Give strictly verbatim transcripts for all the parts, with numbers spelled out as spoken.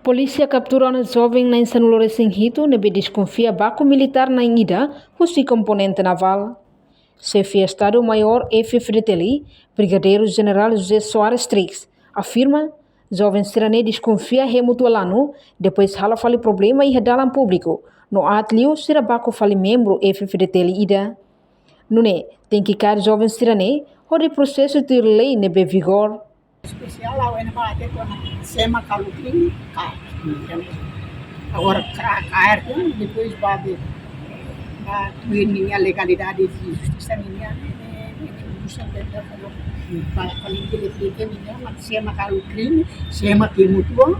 Polísia kaptura ona joven na'in sanulu-resin-hitu ne'ebé deskonfia baku militár na'in ida husi komponente navál. Xefe Estadu Maiór F-FDTL, Brigadeiru Jenerál José Soares Trix, afirma, joven sira-ne'e deskonfia hemu tua lanu, depois halo fali problema iha dalan públiku, no aat liu sira baku fali membru F-FDTL ida. Nune'e, tenke kaer joven sira-ne'e hodi prosesu tuir lei ne'ebé vigór. Espesiál ha'u hanoin ba atu kona se ema kaer krime, kaer. Agora ka-, kaer depois ba be, ba tuir ninia legalidade, justisa ninia, eh, eh, eh, justisa ninia, ba fali ke de ke ninia, mas se ema kaer krime, se ema ke mutua,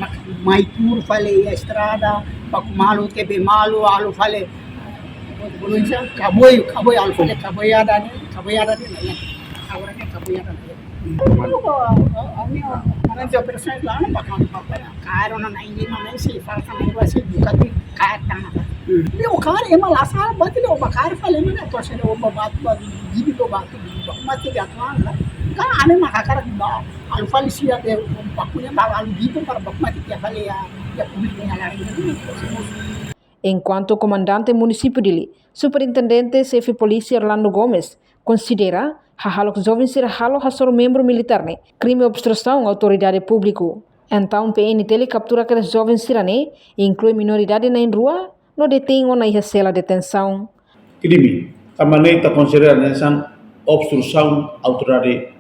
mak mai tuur fali iha estrada, baku malu, tebe malu, halo fali. Boleh kaboi, kaboi, halo fali kaboiada ne'e, kaboiada ne'e, ya. Agora ne'e kaboiada ne'e. Malu ko, ami, malu operasaun la, baku, baku, kaer ona na'in lima, na'in sei, falta na'in dua sei, buka di kaer tanah. Leo kaer ema la sala, bati leo ba kaer fali ema ne'e, atu sei leo ba, ba, ba, bibi ko ba, ba, mati di atuan la. Kan ami mak hakarak ba, halo fali sia be, baku ne'e ba, halo bibi para baku mati tiap kali ya, ya públiku nia laran. Enkuantu Komandante Munisípiu Dili, Superintendente Xefe Polísia Orlando Gomes, konsidera hahalok joven sira halo hasoru membru militár ne'e krime obstrusaun autoridade públiku. Entaun P N T L kaptura kedas joven sira-ne'e, inklui minoridade na'in rua, no detein ona iha sela detensaun. Krime, tanba ne'e ita konsidera hanesan obstrusaun autoridade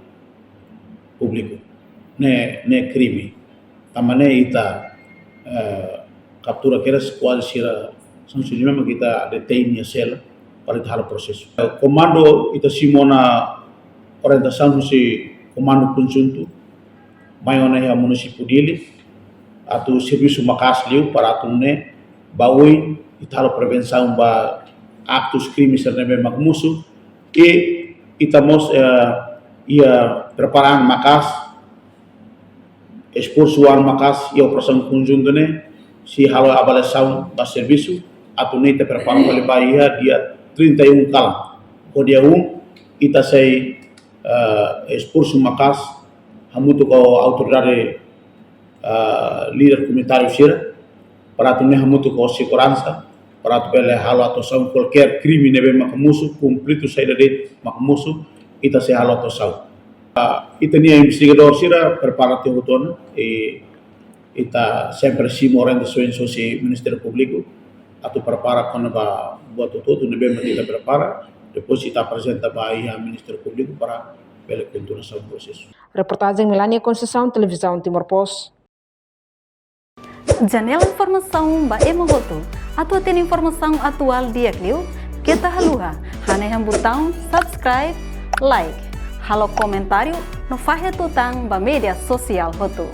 públiku. Ne'e, ne'e krime. Tanba ne'e ita, eh, kaptura kedas kuaze sira sanulu-resin-lima mak ita detein iha sela para ita halo prosesu. Komandu ita simu ona orientasaun husi Komandu Konjuntu, mai ona iha Munisípiu Dili, atu servisu maka'as liu para atu nune'e ba oin ita halo prevensaun ba aktus krime sira ne'ebé mak mosu, i ita mós, eh, iha prepara an maka'as, esforsu an maka'as iha operasaun konjuntu ne'e, sei halo avaliasaun ba servisu, atu nune'e ita prepara fali ba iha dia trinta e um kalan. Ho dia um, ita sei, eh, esforsu maka'as, hamutuk ho autoridade, eh, líder komunitáriu sira, para atu nune'e hamutuk ho seguransa, para atu bele halo atuasaun kualkér krime ne'ebé mak mosu, konflitu saida de'it mak mosu, ita sei halo atuasaun. Ah, ita-nia investigadór sira prepara tiha hotu ona, i ita sempre simu orientasaun husi Ministériu Públiku, atu prepara kona-ba buat hotu-hotu ne'ebé mak ita prepara, depois ita aprezenta ba iha Ministériu Públiku para bele kontinuasaun prosesu. Reportajen Melania Conceição, Televizaun Timor Post. Janela informasaun ba ema hotu. Atu hatene informasaun atuál di'ak liu, keta haluha hanehan butaun subscribe, like, halo komentáriu no fahe tutan ba média sosiál hotu.